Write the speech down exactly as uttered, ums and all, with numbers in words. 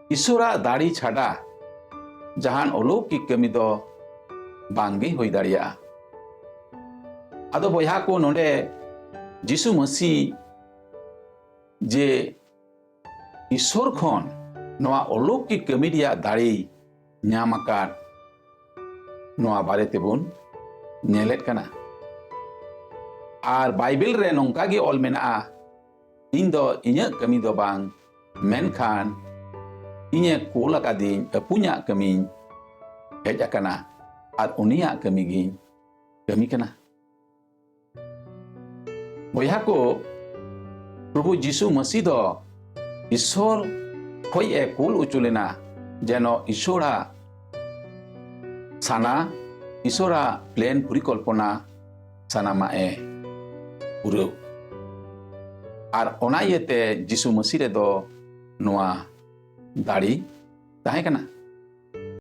ᱤᱥᱚᱨᱟᱜ ᱫᱟᱲᱮ ᱪᱷᱟᱰᱟ ᱡᱟᱦᱟᱱ ᱚᱞᱚᱩᱠᱤᱠ ᱠᱟᱹᱢᱤ ᱫᱚ ᱵᱟᱝᱜᱮ ᱦᱩᱭ ᱫᱟᱲᱮᱭᱟᱜᱼᱟ᱾ ᱟᱫᱚ ᱵᱚᱭᱦᱟ ᱠᱚ, ᱱᱚᱰᱮ ᱡᱤᱥᱩ ᱢᱟᱹᱥᱤ ᱡᱮ ᱤᱥᱚᱨ ᱠᱷᱚᱱ ᱱᱚᱣᱟ ᱚᱞᱚᱩᱠᱤᱠ ᱠᱟᱹᱢᱤ ᱨᱮᱭᱟᱜ ᱫᱟᱲᱮᱭ ᱧᱟᱢ ᱟᱠᱟᱫ, ᱱᱚᱣᱟ ᱵᱟᱨᱮ ᱛᱮᱵᱚᱱ ᱧᱮᱞᱮᱫ ᱠᱟᱱᱟ᱾ ᱟᱨ ᱵᱟᱭᱵᱮᱞ ᱨᱮ ᱱᱚᱝᱠᱟ ᱜᱮ ᱚᱞ ᱢᱮᱱᱟᱜᱼᱟ, "ᱤᱧ ᱫᱚ ᱤᱧᱟᱹᱜ ᱠᱟᱹᱢᱤ ᱫᱚ ᱵᱟᱝ, ᱢᱮᱱᱠᱷᱟᱱ ᱤᱧᱮ ᱠᱩᱞ ᱟᱠᱟᱫᱤᱧ ᱟᱹᱯᱩᱧᱟᱜ ᱠᱟᱹᱢᱤᱧ ᱦᱮᱡ ᱟᱠᱟᱱᱟ, ᱟᱨ ᱩᱱᱤᱭᱟᱜ ᱠᱟᱹᱢᱤ ᱜᱤᱧ ᱠᱟᱹᱢᱤ ᱠᱟᱱᱟ᱾" ᱵᱚᱭᱦᱟ ᱠᱚ, ᱯᱨᱚᱵᱷᱩ ᱡᱤᱥᱩ ᱢᱟᱹᱥᱤ ᱫᱚ ᱤᱥᱚᱨ ᱠᱷᱚᱡ ᱮ ᱠᱩᱞ ᱚᱪᱚ ᱞᱮᱱᱟ, ᱡᱮᱱᱚ ᱤᱥᱚᱨᱟᱜ ᱥᱟᱱᱟ, ᱤᱥᱚᱨᱟᱜ ᱯᱞᱮᱱ, ᱯᱚᱨᱤᱠᱚᱞᱯᱚᱱᱟ ᱥᱟᱱᱟᱢᱟᱜ ᱮ ᱯᱩᱨᱟᱹᱣ᱾ ᱟᱨ ᱚᱱᱟ ᱤᱭᱟᱹᱛᱮ ᱡᱤᱥᱩ ᱢᱟᱹᱥᱤ ᱨᱮᱫᱚ ᱱᱚᱣᱟ ᱫᱟᱲᱮ ᱛᱟᱦᱮᱸ ᱠᱟᱱᱟ᱾